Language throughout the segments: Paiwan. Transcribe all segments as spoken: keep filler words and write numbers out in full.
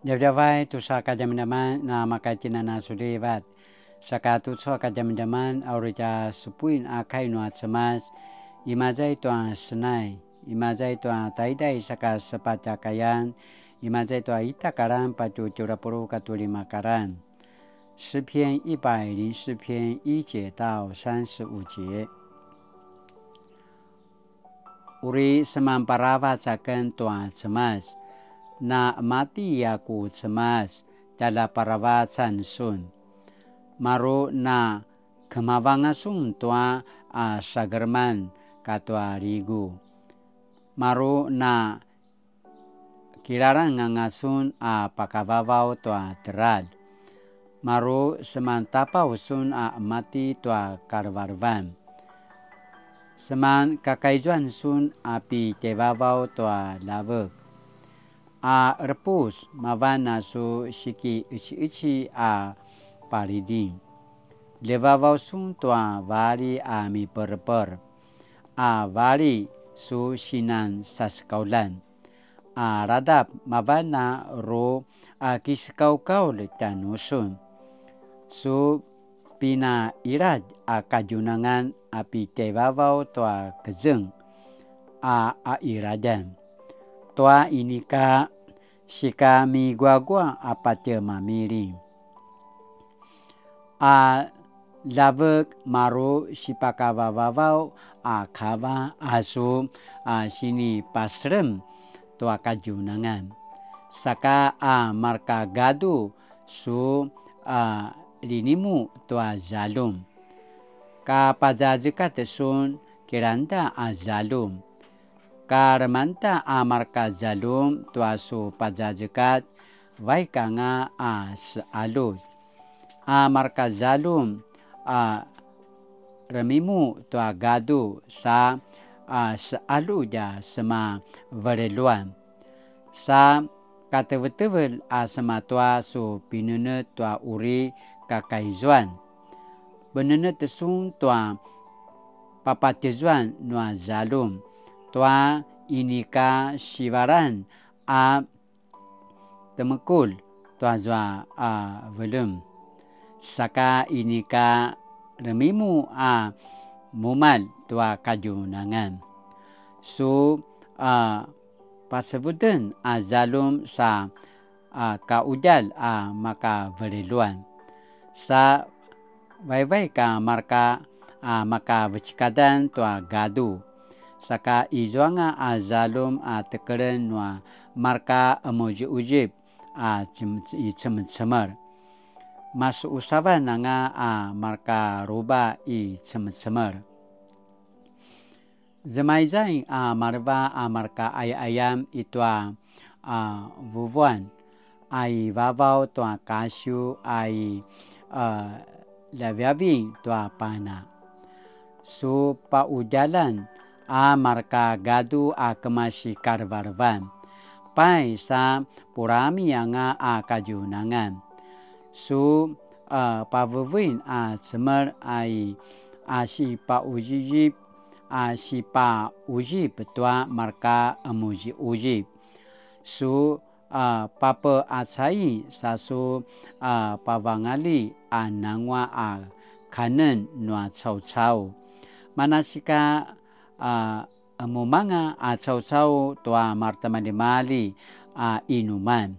Djavadjavay tusa kadjamadjaman na makaitjinan a sulivat. Saka tucu a kadjamadjaman a uri tja supuin a kai nua Cemas, imaza i tua senai, imaza i tua taiday saka sepatj a kayan, imaza i tua ita karan patje tjelu a puluq katua lima karan. 诗篇一百零四篇一节到三十五节。 Uri semanparavac aken tua Cemas, na mati a ku Cemas, tjaljaparavacan sun. Maru na kemavanga sun tua a sagerman katua ligu. Maru na kilalanganga sun a pakavavaw tua teljar. Maru semantapaw sun a mati tua kalevelevan. Seman kakaizuan sun a pitjaivavaw tua ljavek. A qerepus mavan a su sikiqeciqeci a paliding. Ljevavaw sun tua vali a miperper. A vali su sinan sasekauljan. A radap mavan a ru a kisekaukaul tjanusun. Su pinaqiladj a kadjunangan a pitjaivavaw tua kezeng a aqiladjan. Tua inika sikamiguagua a patje mamiling. A ljavek maru sipakavavavaw a kava a su a sinipaselem tua kadjunangan. Saka a marka gadu su a linimu tua zaljum. Ka pazazekat sun kilangda a zaljum. Ka lemangda a marka zaljum tua su pazazekat, vaik anga a sealud. A marka zaljum a remimu tua gadu sa a sealud a sema veleluan. Sa katevetevel a sema tua su pinenetj tua uri kakaizuan. Penenetj sun tua papatjezuan nua zaljum, tua inika sivalan a temekulj tua zua a velem. Saka inika remimu a mumalj tua kadjunangan. Su a pasevuden a zaljum sa a kaudjalj a makaveleluan. Sa vaivaik a marka a makavecekadan tua gadu. Saka izuanga a zaljum a tekelen nua marka emuziuzip a cem-, i cemecemel. Masusavan anga a marka ruba i cemecemel. Zemaizai a maleva a marka ayayam i tua a vuvuan a i vavaw tua kasiw a i a ljaviavi tua pana. Su paudjaljan a marka gadu a kemasi kalevelevan. Pai sa purami anga a kadjunangan. Su a pavevuin a cemel a i a sipauzip a sipauzip tua marka emuziuzip. Su a papeacai sa su a pavangali a nangua a kanen nua caucau. Manasika a emumanga a caucau tua maretimaljimalji a inuman.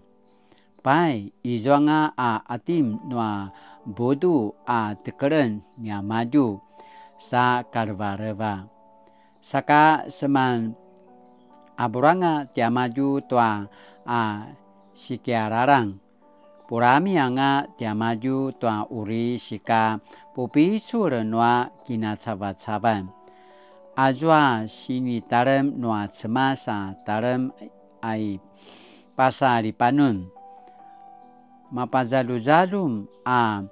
Pai, izuanga a atim nua budu a tekelen niamadju sa kalevaleva. Saka seman aburanga tiamadju tua a sikiaralang. Purami anga tiamadju tua uri sika pupicul nua kinacavacavan. Azua sinitalem nua Cemas a talem a i pasalipanun, mapazaljuzaljum a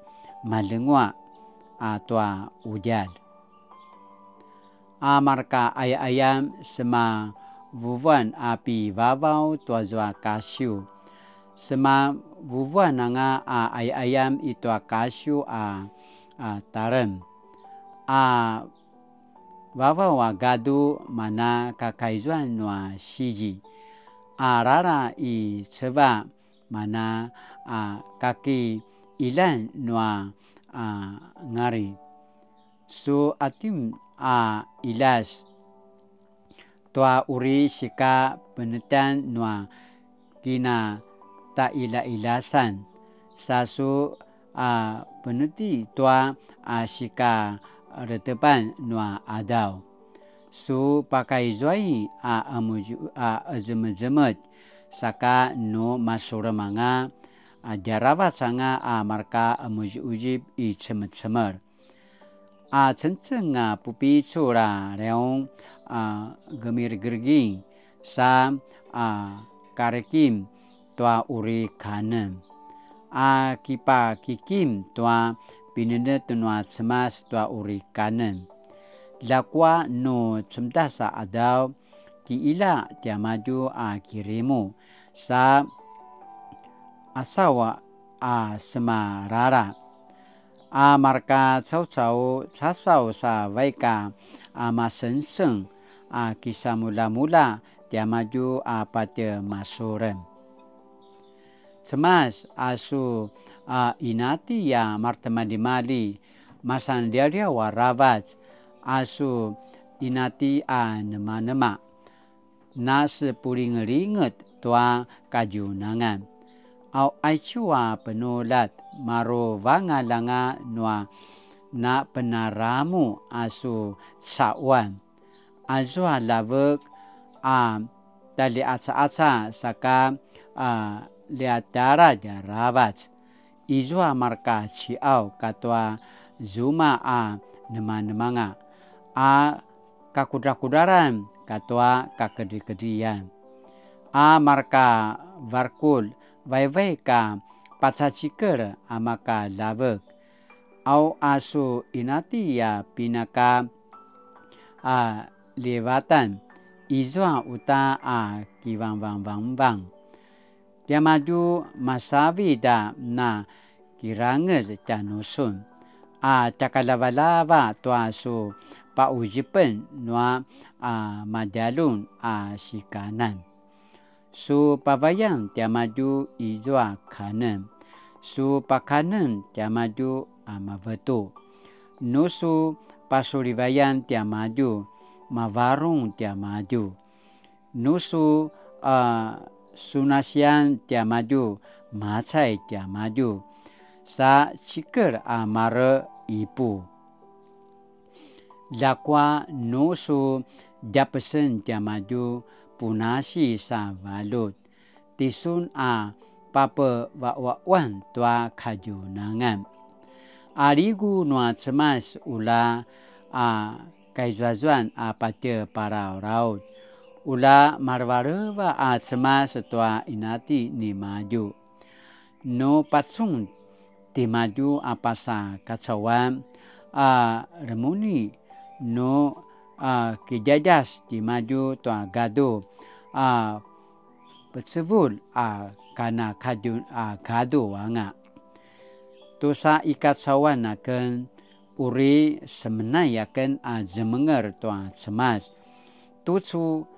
malengua a tua udjalj. A marka ayayam semavuvuan a pivavaw tua zua kasiw. Semavuvuan anga a ayayam i tua kasiw a, a talem. A vavaw a gadu mana kakaizuan nua sizi. A rara i ceva mana a kakiilan nua a ngari. Su atim a iljas tua uri sika penetan nua kinatailailjasan, sa su a peneti tua a sika retepan nua adaw. Su pakaizuai a emuju-, a ezemezemetj, saka nu masurem anga a djaravac anga a marka emuziuzip i cemecemel. A cengceng a pupicul a reung a gemirgerging sa a karikim tua uri kanen. A kipakikim tua pinenet nua Cemas tua uri kanen. Ljakua nu cemedas a adaw, kiila tiamadju a kirimu sa asawa a semarara. A marka caucau casaw sa vaik a masengseng a kisamulamula tiamadju a patje masurem. Cemas a su a inati a martemalimali, masanliawliaw aravac a su inati a nemanema. Nasepulingelinget tua kadjunangan. Au aicu a penuljat, maru vangalj anga nua napenaramu a su ca'uan. Azua ljavek a tjalji'aca'aca saka a ljiataladj aravac. Izua marka ci'aw katua zuma a nemanemanga, a kakudrakudralan katua kakedrikedrian, a marka varkul vaivaik a pacacikel a maka ljavek. Au a su inati a pinaka a ljivatan, izua uta a kivangvangvangvang. Tiamadju masavid a na kirangez tjanusun, a tjakalavalava tua su pauzipen nua a madjalun a sikanan. Su pavayan tiamadju izua kanen, su pakanen tiamadju a mavetu. Nu su pasulivayan tiamadju, mavarung tiamadju. Nu su a sunasiyan tiamadju, macay tiamadju, sa cikel a mare ipu. Ljakua nu su djapesen tiamadju, punasi sa valjut, tisun a papeva'ua'uan tua kadjunangan. A ligu nua Cemas ula a kaizuazuan a patje palalaut. Ula malevaleva a Cemas tua inati nimadju. Nu pacun timadju a pasa kacauan a remuni, nu a kidjadjas timadju tua gadu a pecevulj a kana kadjun a gadu anga. Tusa i kacauan aken, uri semenay aken a zemenger tua Cemas. Tucu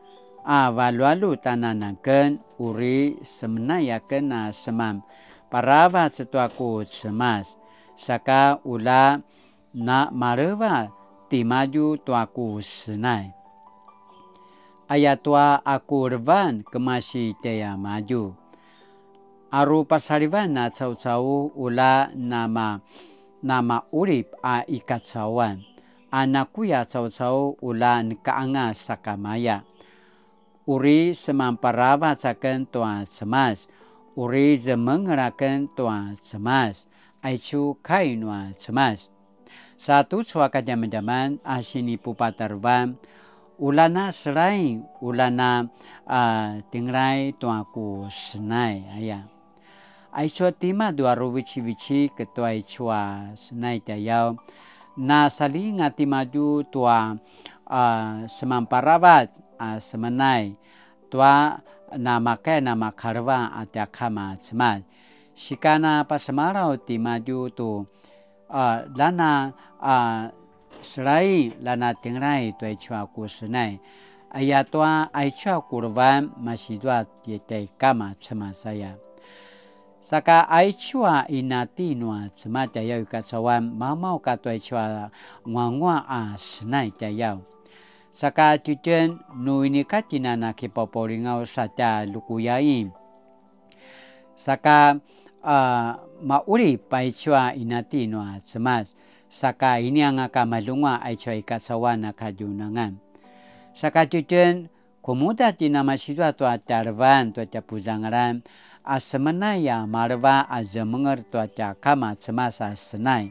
a valjualjut anan aken, uri semenay aken a seman paravac tua ku Cemas, saka ula na maleva timadju tua ku senay. Ayatua a ku levan kemasi tjaiamadju. Aru pasalivan a caucau ula nama, nama'ulip a i kacauan, a nakuya caucau ula neka anga sakamaya. Uri seman paravac aken tua Cemas, uri zemenger aken tua Cemas, aicu kai nua Cemas. Sa tucu a kadjamadjaman a sinipupatarevan, ula na selay, ula na, a, tingelay tua ku senay aya. Aicu a timadju a ruvecivecik tua aicu a senay tjayaw, na salinga timadju tua, a, seman paravac a semenay, tua namakay namakaleva a tja Kama Cemas. Sika na pasemalaw timadju tu, a, lana, a, selay, lana tingelay tu aicu a ku senay. Ayatua aicu a ku levan masizua ti tjai Kama Cemas aya. Saka aicu a inati nua Cemas tjayaw i kacauan, mamaw katua aicu a nguanguaq a senai tjayaw. Saka tjitjen nu inika tjen a na kipapaulingaw sa tja lukuyain. Saka, a, maulip aicu a inati nua Cemas, saka ini anga ka malunguaq aicu a i kacauan a kadjunangan. Saka tjitjen, kumuda tjen a masizua tua tja levan tua tja puzangalan, a semenai a maleva a zemenger tua tja Kama Cemas a senai.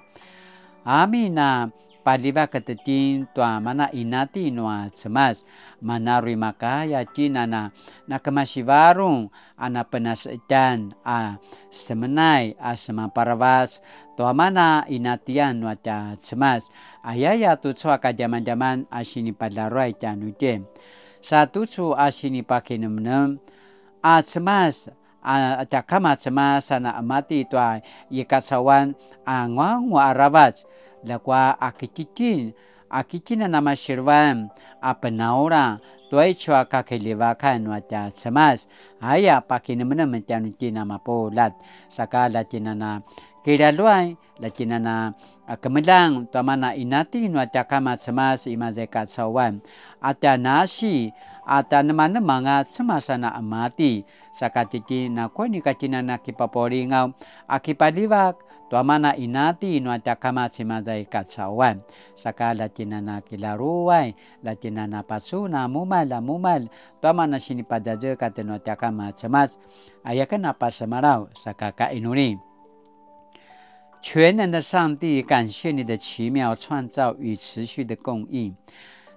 Amin a palivak tjen tua mana inati nua Cemas, mana uri makaya tjen a na, na kemasivarung a na penasetan a semenai a semaparavac tua mana inatian nua tja Cemas, ayaya tucu a kadjamadjaman a sinipadaruay tjanuitjen. Sa tucu a sinipakinemnem a Cemas, a, a tja Kama Cemas a na emati tua i kacauan a nguanguaq aravac, ljakua a kitjitjin, a kitjin a na masilvan a penaula tua aicu a kakiljivakan nua tja Cemas, aya pakinemnem tjanuitjen a mapuljat, saka la tjen a na kilaluay, la tjen a na, a, kemeljang tua mana inati nua tja Kama Cemas i maza i kacauan, a tja nasi, a tja nemanemanga Cemas a na emati, saka tjitjen a kuanika tjen a na kipapaulingaw, a kipalivak tua mana inati nua tja Kama Cemas i maza i kacauan, saka la tjen a na kilaluay, la tjen a na pacun a mumalj a mumalj tua mana sinipadjadjek a tjen nua tja Kama Cemas, aya ken a pasemalaw, saka kainuli. 全能的上帝，感谢你的奇妙创造与持续的供应，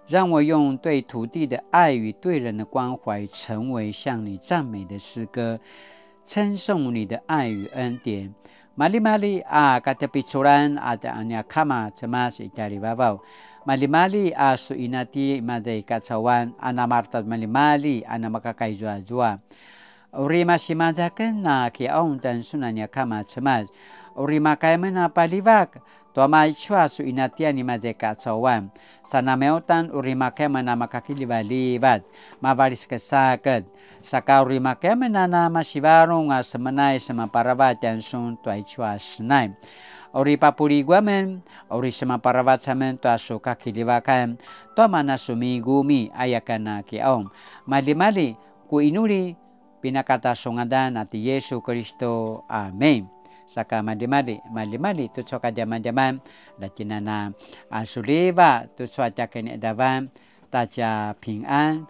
让我用对土地的爱与对人的关怀，成为向你赞美的诗歌，称颂你的爱与恩典。Malimali a katepiculan a nia Kama Cemas i tjarivavaw. Malimali a su inati i maza i kacauan a namarta malimali a namakakaizuazua. Uri masimazaken a kiaung tjanusun a nia Kama Cemas. Uri makaya amen a palivak tua maicu a su inatian i maza i kacauan. Sa namiyautan uri makaya amen a makakiljivaljivat, mavalisakesaked. Saka uri makaya amen a namasivarung a semenai semaparavac tjanusun tua aicu a senai. Uri papuligu amen, uri semaparavac amen tua su kakiljivakan, tua mana su migumi aya ken a kiaung. Malimali, ku inuli, pinakata su ngadan a ti Yesu Kiristu. Amin. Saka malimali, malimali tucu a kadjamadjaman, la tjen a na, a, suliva tucu a tja kinidavan, ta tja pingan,